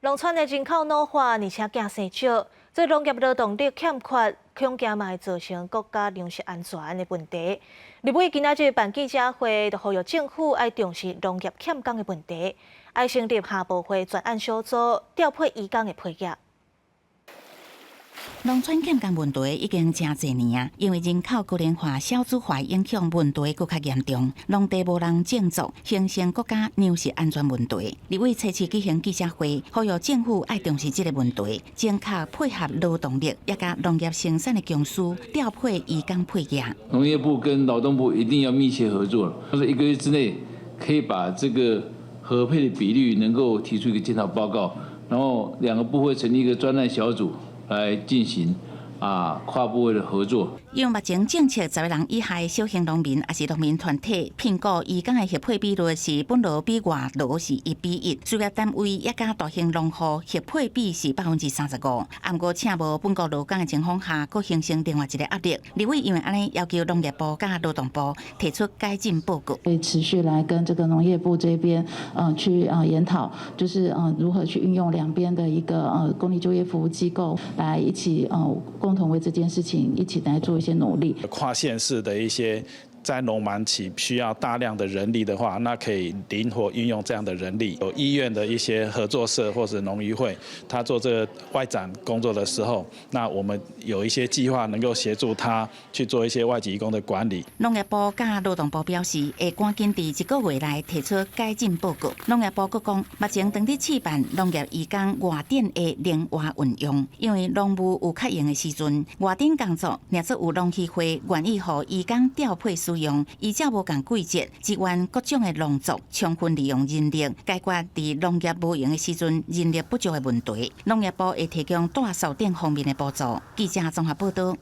農村的人口老化，而且囝生少，這農業勞動力欠缺，恐驚嘛會造成國家糧食安全的問題。立委今仔日辦記者會，就呼籲政府愛重視農業欠工的問題，愛成立跨部會專案小組，調配移工的配額。農村欠工問題已經誠濟年啊，因為人口高齡化、少子化影響問題閣較嚴重，農地無人種作，形成國家糧食安全問題。立委初四舉行記者會，呼籲政府愛重視這個問題，正確配合勞動力，也佮農業生產的公司調配移工配額。農業部跟勞動部一定要密切合作，就是一個月之內可以把這個合配的比率能夠提出一個檢討報告，然後兩個部會成立一個專案小組，來進行跨部會的合作。因為目前政策10個人以下的小型農民，抑是農民團體聘僱移工的合配比率是本勞比外勞是1比1，事業單位也佮大型農戶合配比是35%。毋過請無本國勞工的情況下，閣形成另外一個壓力。立委因為按呢要求農業部佮勞動部提出改進報告。會持續來跟這個農業部這邊，去研討，就是如何去運用兩邊的一個公立就業服務機構，來一起共同為這件事情一起來做一些努力。跨縣市的一些在農忙期需要大量的人力的話，那可以靈活運用這樣的人力。有意願的一些合作社或者農漁會，他做這個外展工作的時候，那我們有一些計劃能夠協助他去做一些外籍移工的管理。農業部佮勞動部表示，會趕緊佇一個月內提出改進報告。農業部閣講，目前正佇試辦農業移工外展的靈活運用，因為農務有較閒的時陣，外展工作，若做有農協會願意予移工調配使用，依照無仝季節，支援各種的農作，充分利用人力，解決佇農業無閒的時陣人力不足的問題。農業部會提供帶掃等方面的補助。記者綜合報道。